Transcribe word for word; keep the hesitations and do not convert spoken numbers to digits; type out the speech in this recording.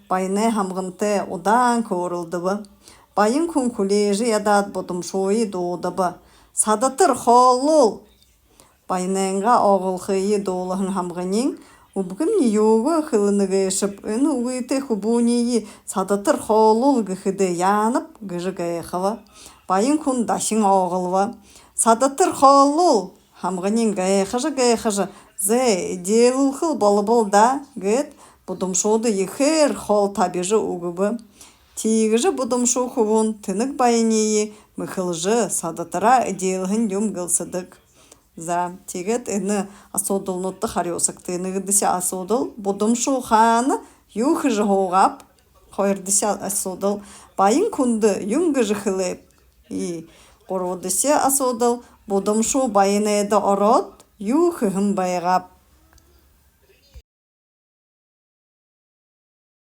Баянай һамгантай удаан хөөрэлдэбэ. Баян хүн хүлеэжэ ядаад, Будамшууе дуудаба: «Садатар, хооллуул!» Баянайнгаа ооголхые дуулаһан һамганиинь: «Үбгэмни юугээ хэлэнэ гээшэб? Энэ үгытэй хүбүүниие садатар, хооллуул гэхэдээ яанаб?» — гэжэ гайхаба. Баян хүн дахин ооголбо: «Садатар, хооллуул!» Һамганиинь гайхажа, гайхажа: «Зай, эдеэлүүлхэл болобол даа», — гээд, Будамшууда ехээр хоол табижа үгэбэ. Тиигэжэ Будамшуу хүбүүн тэнэг баяниие мэхэлжэ, садатараа эдеэлһэн юм гэлсэдэг. За, тиигээд энэ асуудалнуудта харюусагты. Нэгэдэхи асуудал: Будамшуу хаана юу хэжэ һуугааб? Хоёрдохи асуудал: баян хүндэ юун гэжэ хэлээб? И гурбадахи асуудал: Будамшуу баянайда ороод юу хэһэн байгааб?